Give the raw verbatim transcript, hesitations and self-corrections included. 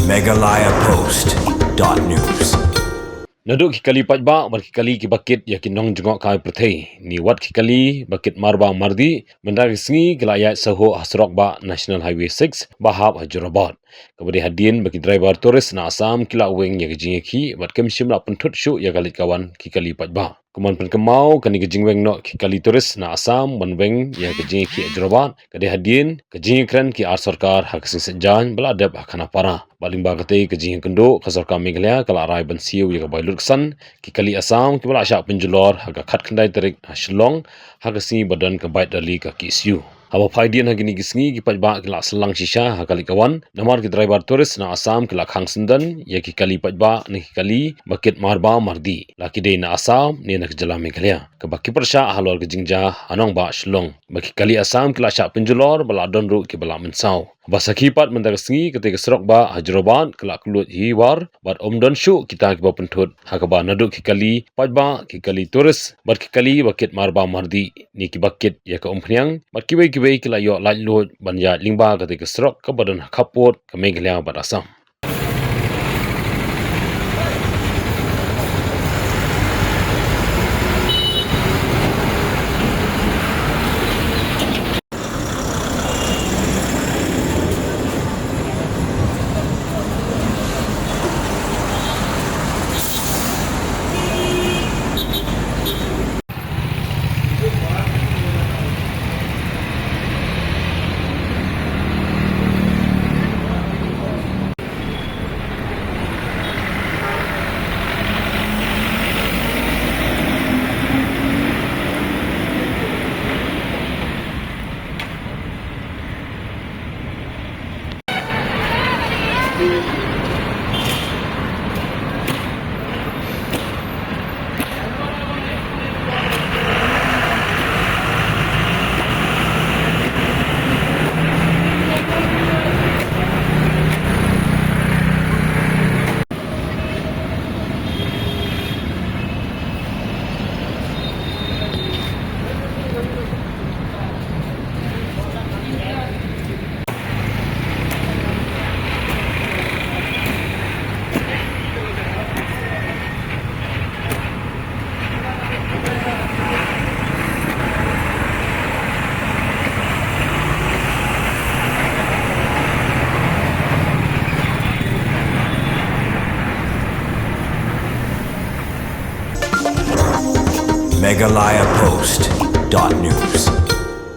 Meghalaya Post dot news. Naduh ki kali paidbah bad ki kali kiba kit ïa ki nongjngohkai pyrthei, ne wat ki kali ba kit marbam mardih, mynta ka sngi ki la ïaid sahuh ha surok bah National Highway six ba hap ha Jorabat, kaba dei hadien ba ki driver tourist na Assam ki la weng ïa ka jingïakhih bad kim shym la pynthut shuh ïa ka leit ka wan ki kali paidbah. Kumban pynkynmaw, kane ka jingweng noh ki kali tourist na Assam ban weng ïa ka jingïakhih ha Jorabat ka dei hadien ka jingïakren ki ar sorkar ha ka sngi Saitjaiñ ba la dep ha Khanapara. Bad lyngba katei ka jingïakynduh, ka sorkar Meghalaya ka la rai ban siew ïa ka bai lutksan ki kali Assam kiba la shah pynjulor ha ka khatkhyndai tarik ha Shillong, ha ka sngi ba don ka bike rally ka K S U. Haba phai dien ha kine ki sngi, ki paidbah ki la syllang shisha ha ka leit ka wan namar ki driver tourist na Assam ki la khang syndon ïa ki kali paidbah ne ki kali ba kit marbam mardih, la ki dei na Assam ne na ka jylla Meghalaya, kaba ki pyrshah halor ka jingjia ha nongbah Shillong. Ba ki kali Assam ki la shah pynjulor bad la don ruh kiba la mynsaw. Ba sakhi pat, mynta ka sngi katei ka surok bah ha Jorabat ka la kylluid hi war bad ym don shuh kita kiba pynthut, ha kaba naduh ki kali paidbah, ki kali tourist bad ki kali ba kit marbam mardih ne kiba kit ïa ka umphniang bad kiwei kiwei ki la ïoh laitluid ban ïaid lyngba katei ka surok kaba don ha khappud ka Meghalaya bad Assam. Meghalaya Post dot news.